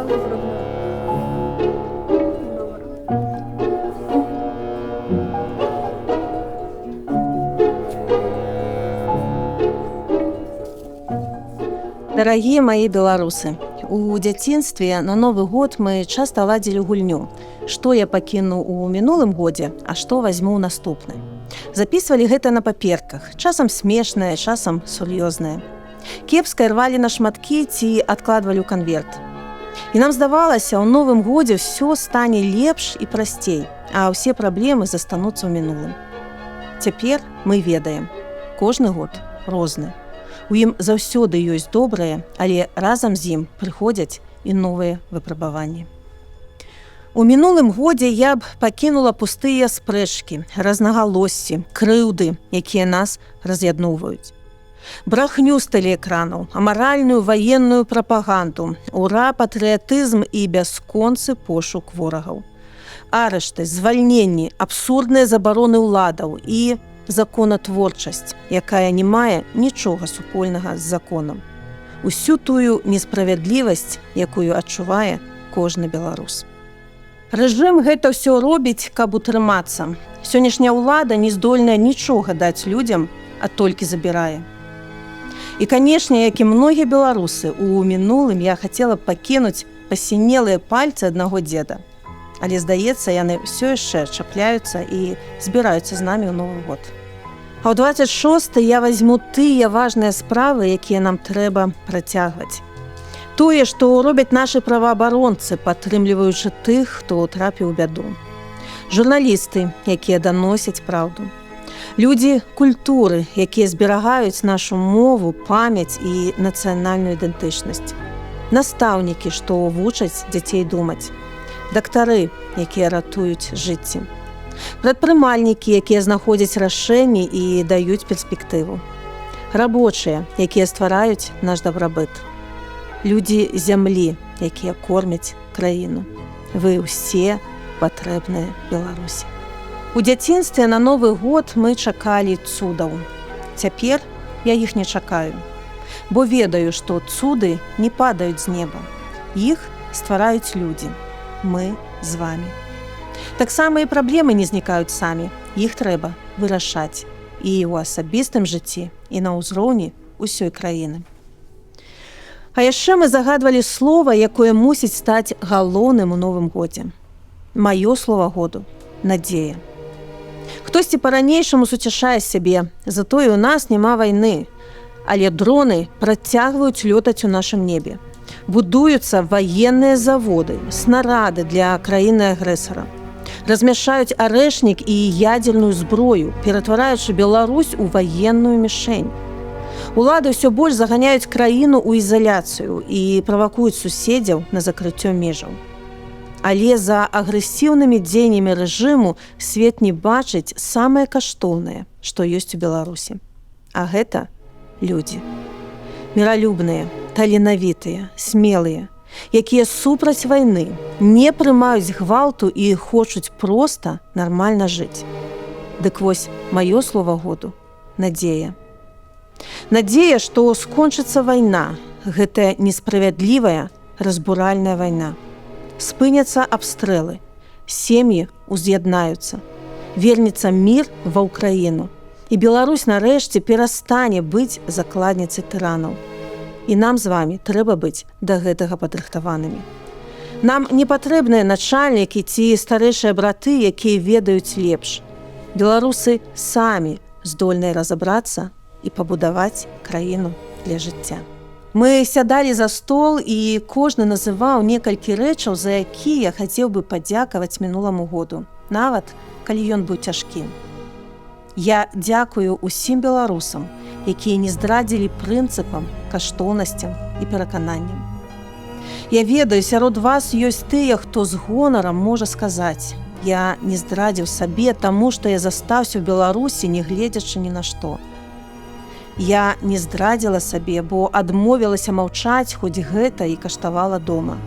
Добра. Дарагія мае беларусы, у дзяцінстве на Новы год мы часта ладзілі гульню. Што я пакіну ў мінулым годзе, а што возьму ў наступны. Запісвалі гэта на паперках, часам смешнае, часам сур'ёзнае. Кепскае рвалі на шматкі ці адкладвалі ў канверт. І нам здавалася, у новым годзе ўсё стане лепш і прасцей, а ўсе праблемы застануцца ў мінулым. Цяпер мы ведаем, кожны год розны. У ім заўсёды ёсць добрае, але разам з ім прыходзяць і новыя выпрабаванні. У мінулым годзе я б пакінула пустыя спрэчкі, рознагалоссі, крыўды, якія нас раз'ядноўваюць. Брахню з тэлеэкранаў, амаральную ваенную прапаганду, ура патрыятызм і бясконцы пошук ворагаў. Арышты, звальненні, абсурдныя забароны ўладаў і законатворчасць, якая не мае нічога супольнага з законам. Усю тую несправядлівасць, якую адчувае кожны беларус. Рэжым гэта ўсё робіць, каб утрымацца. Сённяшняя ўлада не здольная нічога даць людзям, а толькі забірае. І, канешне, як і многія беларусы, у мінулым я хацела б пакінуць пасінелыя пальцы аднаго дзеда. Але, здаецца, яны ўсё яшчэ чапляюцца і збіраюцца з намі ў Новы год. А ў 26 я возьму тыя важныя справы, якія нам трэба працягваць. Тое, што робяць нашы праваабаронцы, падтрымліваючы тых, хто трапіў у бяду. Журналісты, якія даносяць праўду. Людзі культуры, якія зберагаюць нашу мову, памяць і нацыянальную ідэнтычнасць. Настаўнікі, што вучаць дзяцей думаць. Дактары, якія ратуюць жыцці. Прадпрымальнікі, якія знаходзяць рашэнні і даюць перспектыву. Рабочыя, якія ствараюць наш дабрабыт. Людзі зямлі, якія кормяць краіну. Вы ўсе патрэбныя Беларусі. У дзяцінстве на Новы год мы чакалі цудаў. Цяпер я іх не чакаю, бо ведаю, што цуды не падаюць з неба. Іх ствараюць людзі. Мы з вами. Таксама і праблемы не знікаюць самі. Іх трэба вырашаць і ў асабістым жыцці, і на ўзроўні ўсёй краіны. А яшчэ мы загадвалі слова, якое мусіць стаць галоўным у новым годзе. Маё слова году надзея. Хтосьці па-ранейшаму суцяшае сябе, затое ў нас няма вайны, але дроны працягваюць лётаць у нашым небе. Будуюцца ваенныя заводы, снарады для краіны-агрэсара. Размяшчаюць арэшнік і ядзерную зброю, ператвараючы Беларусь у ваенную мішень. Улады ўсё больш заганяюць краіну ў ізаляцыю і правакуюць суседзяў на закрыццё межаў. Але за агрэсіўнымі дзеяннямі рэжыму свет не бачыць самае каштоўнае, што ёсць у Беларусі. А гэта людзі. Міралюбныя, таленавітыя, смелыя, якія супраць вайны, не прымаюць гвалту і хочуць проста нармальна жыць. Дык вось, маё слова году надзея. Надзея, што скончыцца вайна, гэтая несправядлівая разбуральная вайна. Спыняцца абстрэлы, сем'і ўз'яднаюцца, вернецца мір ва Ўкраіну. І Беларусь нарэшце перастане быць закладніцай тыранаў. І нам з вамі трэба быць да гэтага падрыхтаванымі. Нам не патрэбныя начальнікі ці старэйшыя браты, якія ведаюць лепш. Беларусы самі здольныя разабрацца і пабудаваць краіну для жыцця. Мы сядалі за стол, і кожны называў некалькі рэчаў, за якія хацеў бы падзякаваць мінуламу году, нават калі ён быў цяжкім. Я дзякую усім беларусам, якія не здрадзілі прынцыпам, каштоўнасцям і перакананням. Я ведаю, сярод вас ёсць тыя, хто з гонарам можа сказаць: я не здрадзіў сабе, таму што я застаўся ў Беларусі, не гледзячы ні на што. Я не здрадзіла сабе, бо адмовілася маўчаць, хоць гэта і каштавала дома.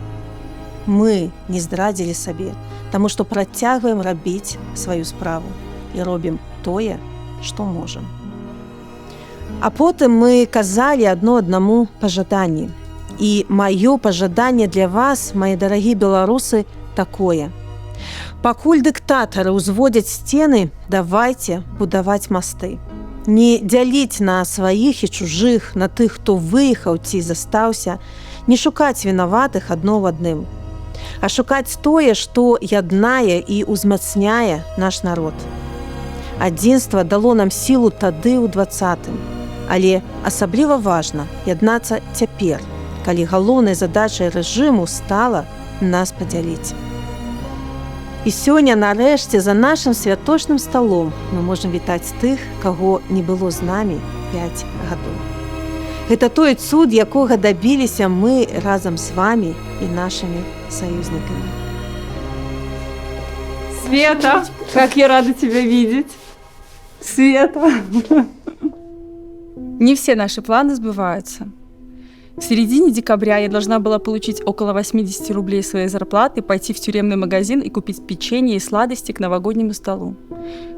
Мы не здрадзілі сабе, таму што працягваем рабіць сваю справу і робім тое, што можам. А потым мы казалі адно аднаму пажаданні. І маё пажаданне для вас, мае дарагія беларусы, такое. Пакуль дыктатары ўзводзяць сцены, давайте будаваць масты. Не дзяліць на сваіх і чужых, на тых, хто выехаў ці застаўся, не шукаць вінаватых адно ў адным, а шукаць тое, што яднае і ўзмацняе наш народ. Адзінства дало нам сілу тады, ў 20-м, але асабліва важна яднацца цяпер, калі галоўнай задачай рэжыму стала нас падзяліць. І сёння нарэшце за нашым святочным сталом мы можам вітаць тых, каго не было з намі 5 гадоў. Гэта той цуд, якога дабіліся мы разам з вамі і нашымі саюзнікамі. Света, как я рада тебя видеть. Света. Не все наши планы сбываются. В середине декабря я должна была получить около 80 рублей своей зарплаты, пойти в тюремный магазин и купить печенье и сладости к новогоднему столу.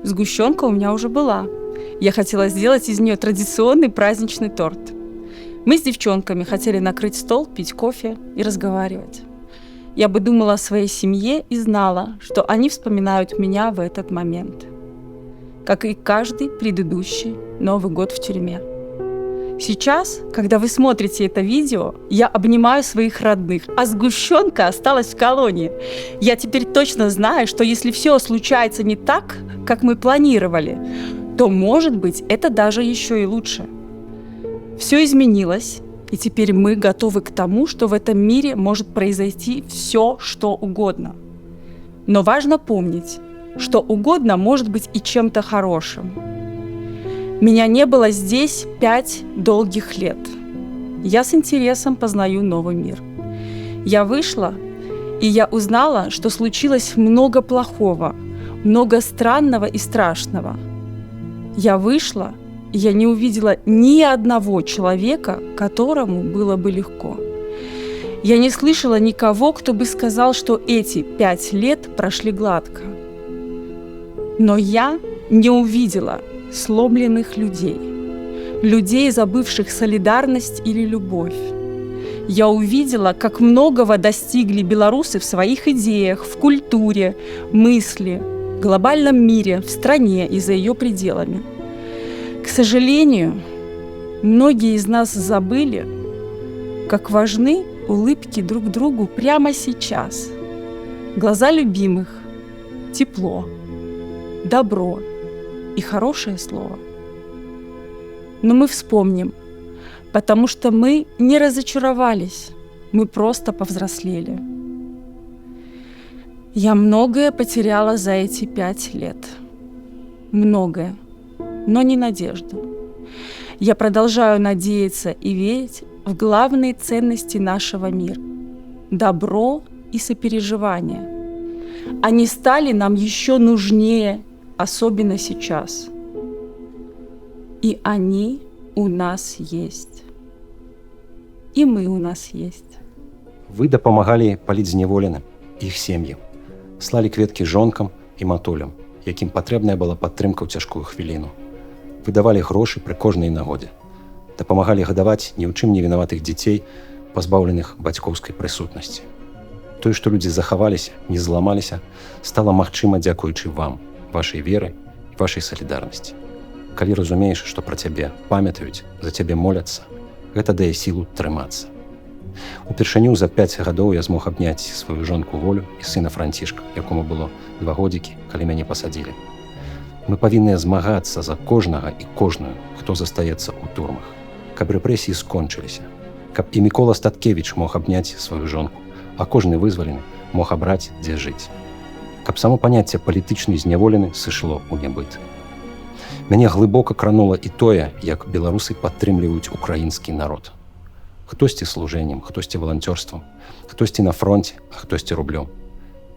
Сгущенка у меня уже была. Я хотела сделать из нее традиционный праздничный торт. Мы с девчонками хотели накрыть стол, пить кофе и разговаривать. Я бы думала о своей семье и знала, что они вспоминают меня в этот момент. Как и каждый предыдущий Новый год в тюрьме. Сейчас, когда вы смотрите это видео, я обнимаю своих родных, а сгущенка осталась в колонии. Я теперь точно знаю, что если все случается не так, как мы планировали, то, может быть, это даже еще и лучше. Все изменилось, и теперь мы готовы к тому, что в этом мире может произойти все, что угодно. Но важно помнить, что угодно может быть и чем-то хорошим. Меня не было здесь 5 долгих лет. Я с интересом познаю новый мир. Я вышла, и я узнала, что случилось много плохого, много странного и страшного. Я вышла, и я не увидела ни одного человека, которому было бы легко. Я не слышала никого, кто бы сказал, что эти 5 лет прошли гладко. Но я не увидела сломленных людей, людей, забывших солидарность или любовь. Я увидела, как многого достигли белорусы в своих идеях, в культуре, мысли, в глобальном мире, в стране и за ее пределами. К сожалению, многие из нас забыли, как важны улыбки друг другу прямо сейчас. Глаза любимых, тепло, добро и хорошее слово. Но мы вспомним, потому что мы не разочаровались, мы просто повзрослели. Я многое потеряла за эти 5 лет. Многое, но не надежду. Я продолжаю надеяться и верить в главные ценности нашего мира – добро и сопереживание. Они стали нам еще нужнее, особенно сейчас. И они у нас есть. И мы у нас есть. Вы дапамагалі палітзняволеным, іх сем'ям, слалі кветкі жонкам і матулям, якім патрэбная была падтрымка ў цяжкую хвіліну. Выдавалі грошы пры кожнай нагодзе. Дапамагалі гадаваць ні ў чым не вінаватых дзяцей, пазбаўленых бацькоўскай прысутнасці. Тое, што людзі захаваліся, не зламаліся, стала магчыма дзякуючы вам, вашай веры і вашай салідарнасці. Калі разумееш, што пра цябе памятаюць, за цябе моляцца, гэта дае сілу трымацца. Упершыню за 5 гадоў я змог абняць сваю жонку Волю і сына Францішка, якому было 2 годзікі, калі мяне пасадзілі. Мы павінныя змагацца за кожнага і кожную, хто застаецца ў турмах, каб рэпрэсіі скончыліся, каб і Мікола Статкевіч мог абняць сваю жонку, а кожны вызвалены мог абраць, дзе жыць. Каб само паняцце «палітычны зняволены» сышло ў нябыт. Мяне глыбока кранула і тое, як беларусы падтрымліваюць украінскі народ. Хтосьці служэннем, хтосьці валанцёрствам, хтосьці на фронте, а хтосьці рублём.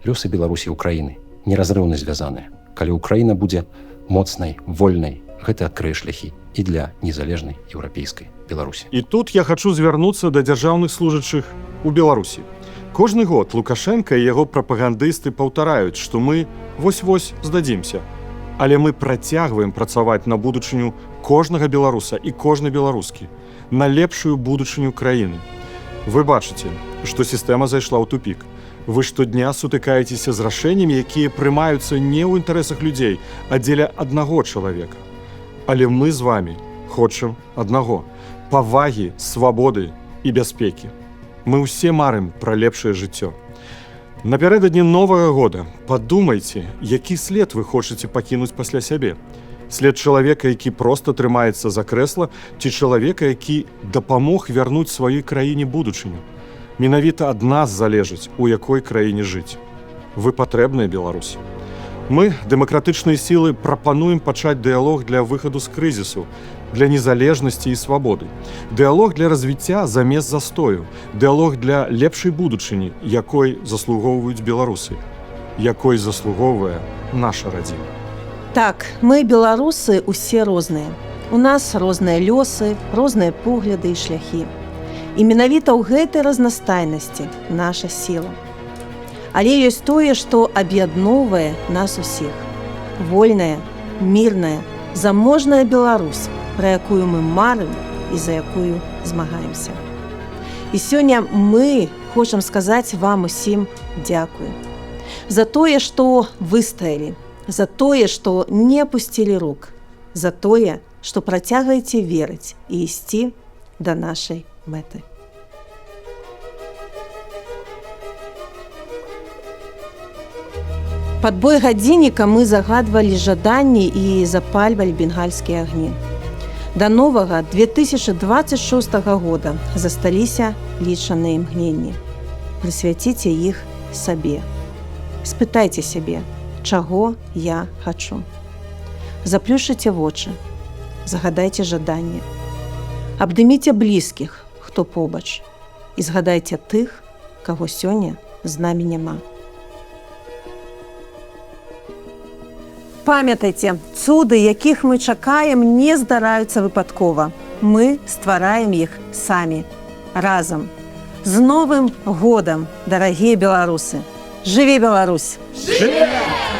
Лёсы Беларусі і Украіны неразрыўна звязаныя. Калі Украіна будзе моцнай, вольнай, гэта адкрые шляхі і для незалежнай еўрапейскай Беларусі. І тут я хачу звярнуцца да дзяржаўных служачых у Беларусі. Кожны год Лукашэнка і яго прапагандысты паўтараюць, што мы вось-вось здадзімся. Але мы працягваем працаваць на будучыню кожнага беларуса і кожнай беларускі, на лепшую будучыню краіны. Вы бачыце, што сістэма зайшла ў тупік. Вы штодня сутыкаецеся з рашэннямі, якія прымаюцца не ў інтарэсах людзей, а дзеля аднаго чалавека. Але мы з вами хочам аднаго: павагі, свабоды і бяспекі. Мы ўсе марым пра лепшае жыццё. Напярэдадні новага года падумайце, які след вы хочаце пакінуць пасля сябе. След чалавека, які проста трымаецца за крэсла, ці чалавека, які дапамог вярнуць сваёй краіне будучыню. Менавіта ад нас залежыць, у якой краіне жыць. Вы патрэбныя Беларусі. Мы, дэмакратычныя сілы, прапануем пачаць дыялог для выхаду з крызісу, для незалежнасці і свабоды. Дыялог для развіцця замест застою, дыялог для лепшай будучыні, якой заслугоўваюць беларусы, якой заслугоўвае наша радзіма. Так, мы, беларусы, усе розныя. У нас розныя лёсы, розныя погляды і шляхі. І менавіта ў гэтай разнастайнасці наша сіла. Але ёсць тое, што аб'ядноўвае нас усіх. Вольная, мірная, заможная Беларусь, пра якую мы марым і за якую змагаемся. І сёння мы хочам сказаць вам усім дзякую. За тое, што выстаялі, за тое, што не апусцілі рук, за тое, што працягваеце верыць і ісці да нашай мэты. Пад бой гадзінніка мы загадвалі жаданні і запальвалі бенгальскія агні. Да новага 2026 года засталіся лічаныя імгненні. Прысвяціце іх сабе. Спытайце сябе, чаго я хачу. Заплюшыце вочы, загадайце жаданне. Абдыміце блізкіх, хто побач, і згадайце тых, каго сёння з намі няма. Памятайце, цуды, якіх мы чакаем, не здараюцца выпадкова. Мы ствараем іх самі, разам. З Новым годам, дарагія беларусы! Жыве Беларусь! Жыве!